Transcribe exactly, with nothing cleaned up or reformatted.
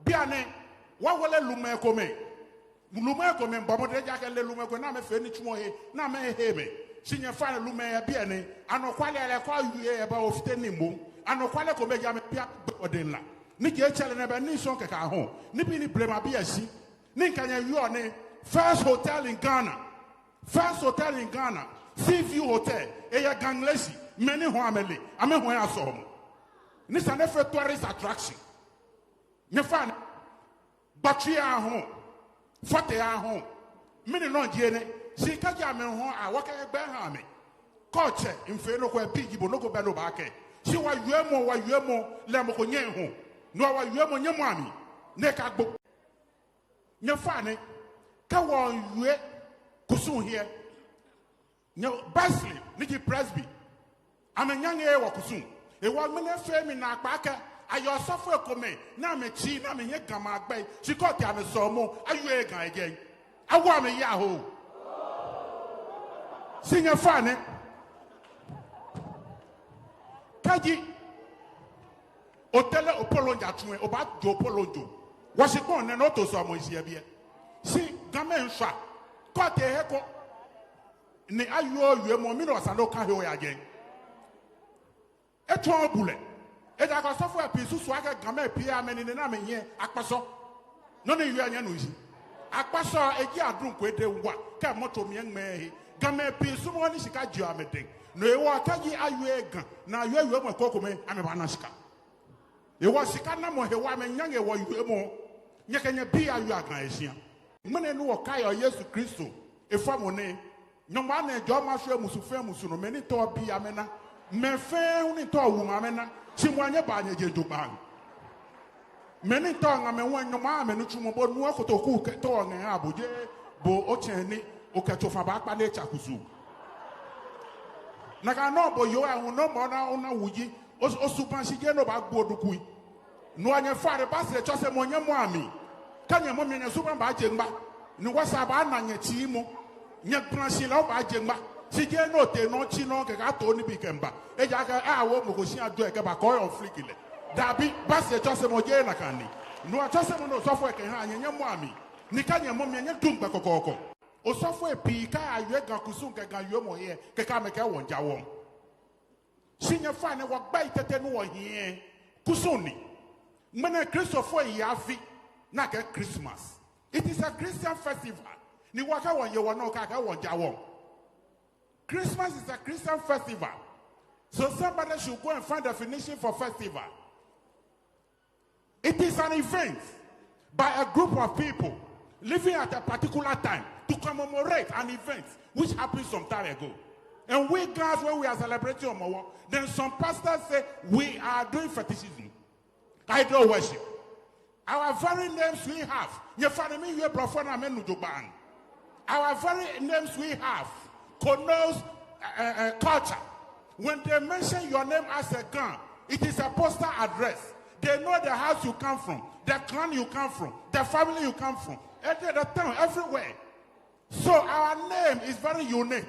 Bianɛ, wɔwolɛ lumɛi komɛi. Lumɛi komɛi bɔ mɔdɛŋ ejaakɛ le lumɛi komɛi ni amɛfee nitsumɔ he, ni amɛhe amɛ. Shi nyɛfainɛ lumɛi yɛ biɛ nɛɛ, anɔkwale lɛ kɛ owie lɛ ebɛ ofite nii moŋ. Anɔkwale komɛi ji amɛbiɛ gbɛ odɛŋ la. Ni kɛ etsɛlɛ nɛɛ bɛ ni sɔŋŋ kɛkɛ ahɔɔ. Nibii ni blema biɛ shi. Ni mikɛ nyɛ wieɔ nɛɛ, first hotel in Ghana. First hotel in Ghana. Sea View Hotel. Eyɛ Ga Ŋleshi. Mɛi ni hɔɔ amɛle. Amɛhɔɔ yɛ sɔɔmɔ. Ni esa ni efee tourist attraction. Nyɛfainɛ, gbatsu ahɔɔ, fɔte ahɔɔ, mɛni nɔ ji enɛ? Shi kɛji amɛhɔɔ a, wɔkɛ gbɛ ha amɛ. Kɛ otsɛ, mifee nɔ ko, ebi ji bo, nɔ ko bɛ ni obaakɛɛ. Shi wɔwiemɔ, wɔwiemɔ, lɛ mɔ ko nyɛŋ hɔɔ. No wɔwiemɔ, nyɛmɔa mli, ni ekagbo. Nyɛfainɛ, kɛ wɔwie kusum hiɛ, nyɛ Wesley, ni ji Presby, amɛnyaŋeee wɔkusum. Hewɔ ŋmɛnɛ efee mi naakpɛɛ akɛ, ayɛ osɔfoi komɛi, ni amɛtsii, ni amɛhiɛ Gamɛi agbɛi, shi kɛ otee amɛsɔɔmɔ, awieee Ga yɛ jɛi. Awo amɛ yɛ aho. Shi nyɛfainɛ, kɛji otere opolonja tsu lɛ, obaajo opolonjo. Wɔshikpɔŋ nɛɛ nɔ oto sɔɔmɔ shi yɛ biɛ. Shi Gamɛi nshwa. Kɛ otee he ko ni awie owiemɔ, mɛni esa ni okɛhe oya jɛi? Etsɔɔɔ bulɛ. Ejaakɛ osɔfoi pii susuɔ akɛ Gamɛi pii amɛnine ni amɛhiɛ akpasɔ. Nɔ ni miwieɔ nyɛnu shishi. Akpasɔ eji adrunku edɛ wa, kɛ mɔto mli eŋmɛɛ he. Gamɛi pii sumɔɔɔ ni shika jeɔ amɛdɛŋ. No hewɔ kɛji awie Ga, ni awie wiemɔ ko kome, amɛbaana shika. Hewɔ shikanamɔ hewɔ amɛnyaŋeee wɔwiemɔ. Nyɛkɛ nyɛbii awie Ga he shia. Ŋmɛnɛ ni wɔkaiɔ Yesu Kristo efɔmɔ nɛɛ, Nyɔŋmɔ ana ejɔɔmɔ ashwie musu fɛɛ musu nɔ, mɛi ni tɔɔ bii amɛna, mɛi fɛɛ hu ni tɔɔ wuma amɛna, shi moŋ nyɛbaa nyɛjeŋ jogbaŋŋ. Mɛi ni tɔɔ ŋamɛi hu, Nyɔŋmɔ aha amɛ nitsumɔ, bo nuu kotoku kɛ tɔɔ ŋɛ aha bo, jeee bo otsɛ ni okɛ tsofa baakpa ni etsa kusum. Nakai nɔŋŋ bo yoo, ehu nɔ mɔ na ona wuji, o, osubaŋ shi jeee no baagbo odukui. No hewɔ nyɛfainɛ, Basre tsɔsemɔ nyɛmɔa mli. Kɛ nyɛmɔ mli, nyɛsubaŋ baaje ŋma. Ni wɔsɛɛ baana nyɛtsiimɔ. Nyɛgbalashi lɛ baaje ŋma. Shi jeee ni otee nɔ otsi nɔ kɛkɛ ato onibii kɛmiiba. Ejaakɛ awo mɔ ko shia ajɔ ekɛba kɛ oyɔɔ fliki lɛ. Dabi, Basre tsɔsemɔ jeee nakai ni. No hewɔ tsɔsemɔ ni osɔfoi kɛhaa nyɛ, nyɛmɔa mli. Ni kɛ nyɛmɔ mli, nyɛdu ŋgbɛ kɔkɔɔkɔ. Osɔfoi pii kɛ awie Ga kusum kɛ Ga wiemɔ hiɛ, kɛkɛ amɛkɛɛ wɔŋja wɔŋ. Shi nyɛfainɛ, wɔgbɛi tete ni wɔhiɛ kusum ni. Ŋmɛnɛ Kristofoi afi ni akɛɛ Christmas. It is a Christian festival. Ni wɔkɛ wɔŋye wɔnɔ kɛkɛ wɔŋja wɔŋ. Christmas is a Christian festival. So somebody should go and find definition for festival. It is an event by a group of people living at a particular time to commemorate an event which happened some time ago. And we Gas, when we are celebrating Homowo, then some pastors say we are doing fetishism, idol worship. Our very names we have. Nyɛfainɛ, miwie blɔfo ni amɛnu jogbaŋŋ. Our very names we have connotes, uh, uh, uh, culture. When they mention your name as a Ga, it is a postal address. They know the house you come from, the clan you come from, the family you come from, and the, the town, everywhere. So our name is very unique.